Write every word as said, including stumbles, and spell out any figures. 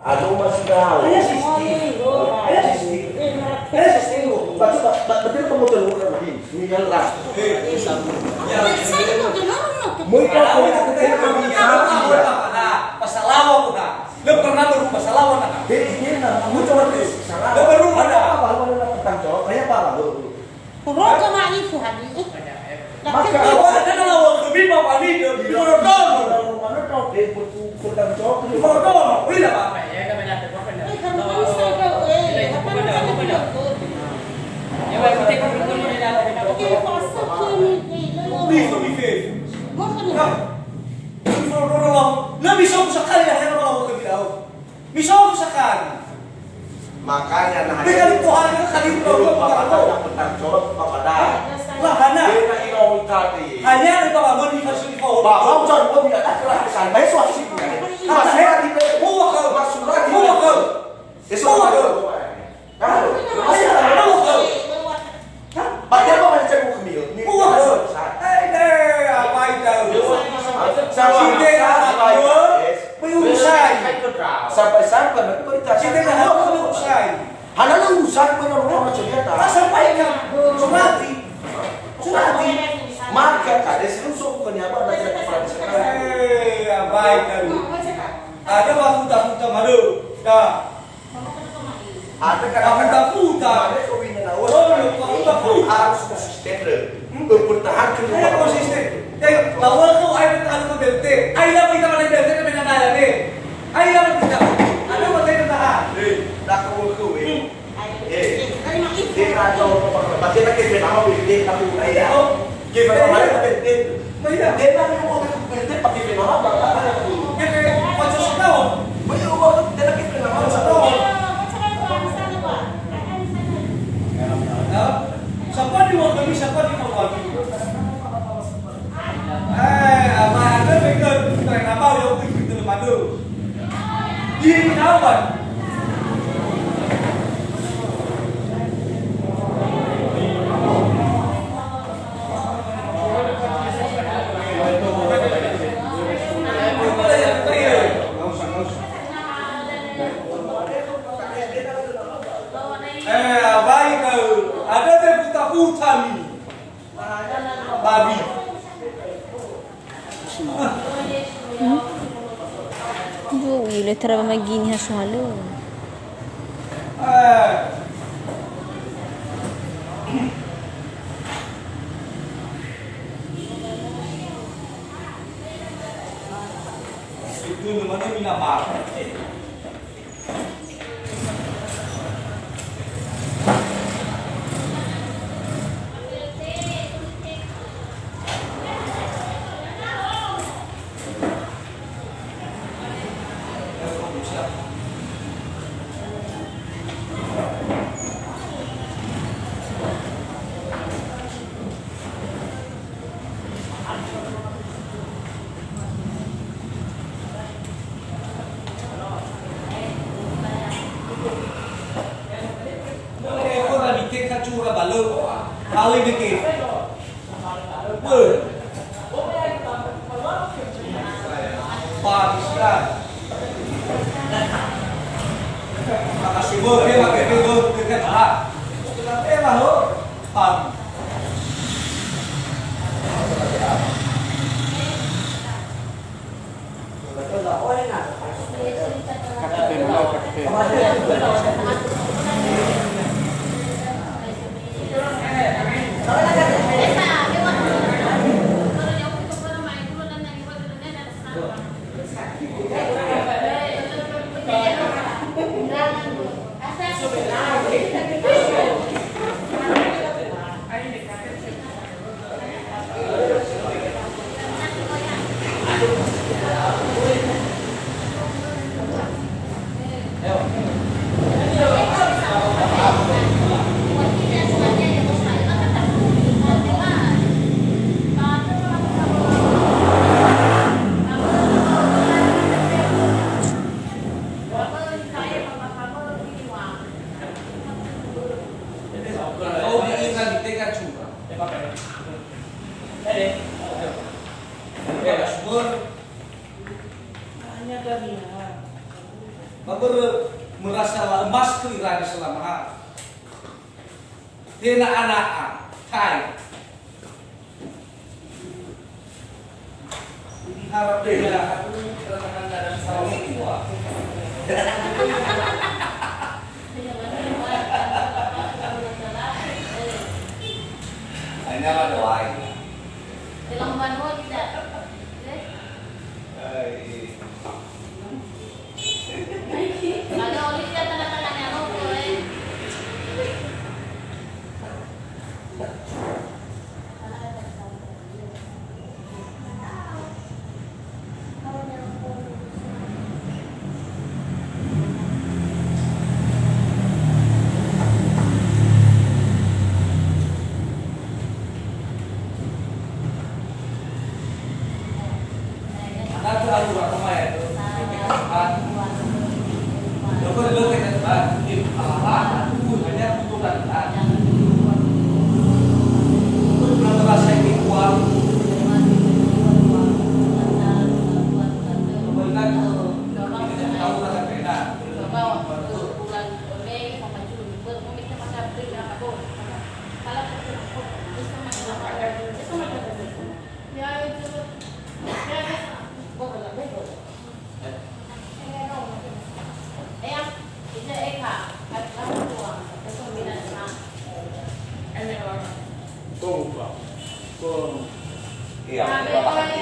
Ano masih tahu. Hanya sistem. Hanya sistem. Hanya sistem. Baca, ba-, ba-, betul kamu terluka lagi. Ini kan lah. Eh, ya. Mereka punya kepentingan. Pasalawa aku dah. Lö pernah berubah salawa nah. Dia, dia nak muncul nanti. Lö berubah dah. Apa, apa, apa, apa, tentang cowok? Kayak apa, apa? Rogo ma'ifu hadi. Maka awak ada dalam waktu bima pani dia, dia rogo. Mana tahu dia bertanggung jawab. Rogo, bila, Pak? Eh, kamu bisa kau, eh, apa namanya? Oke, pasal kini, eh, lo, lo. Bisa, bisa. Mau kan? Nah, bisa rogo lah. Nah, bisa aku sekali lah, ya, kalau aku tidak. Misofu sakali. Makanya nah, dia kali Tuhan itu kali itu belum bapak tahu. Tentang colok bapak dah. Lah, hana. Dia nak ilo minta di. Hanya ada bapak mau di fasilitasi. Bapak ucap mau tidak ada kelas pesan. Baik, suatu sih. Apa, eh? Masurati, Pak. Buah ke. Masurati. Buah ke. Esok buah ke. Nah, buah ke. Hah? Ba da'ö wa mangecegu khömi, yö? Ni-, Uwa, hö. Sa-, Hai, da'ö, abai da'ö. Sa-, Sinde sa-, abai, böi urusai. Sampai-sampai, nanti berita. Sinde sa-, na ha böi urusai. Hana na urusan, böi na urusan macam dia, ta. Tak sampaikan. Surati. Surati. Maka kades lu so bukan ya, Abah, nanti ada kepala desa. Eh, abai da'ö. Ada ba futa-futa malu. Dah. Ada kata-kata futa-futa. Ada kewinanaan. Oh, futa-futa. Harus konsisten, Le. Hmm. Mempertahankan. Saya konsisten. Eh, bahwa kau ada tahan ke B L T. Ayo, apa kita mana B L T, tapi nana ya, deh. Ayo, apa kita? Ada apa saya tahan? Eh, dah kau ke, eh. Hmm. Eh, dia kata, berarti nak ke nama B L T, aku. Ayo. Ke fenomenal, tapi dia, dia, dia nak ngomong ke, dia pakai fenomenal, apa, apa, apa. Dia pakai pacar setahun. Banyak orang, dia pakai fenomenal setahun. Ya, siapa di waktu ini, siapa di waktu ini? Eh, apa, ada betul, kita apa, ya, itu kita malu. Ini kawan. Eh, abai kau, ada te futa-futa ni. Babi. Hmm? Aduh, ih, le tera ba magini ha sohalö. Eh. Itu namanya mina marah. Eko na miteka cura balö, paling deke. Wöh. Paling sudah. Makasih, wöh, ya, pakai, wöh, wöh, wöh, wöh. Sudah, eh, lah, wöh. Paling. Börö merasa la'ö masker ira di selama hari. Tena'ana'a, tai. Harap deh, ya. Aduh, kerana ada salah semua. Hanya ada lain. Dalam banua tidak. Eh? Hai. Kalau Olivia tanda tangannya rokok, eh. Iya, terima kasih.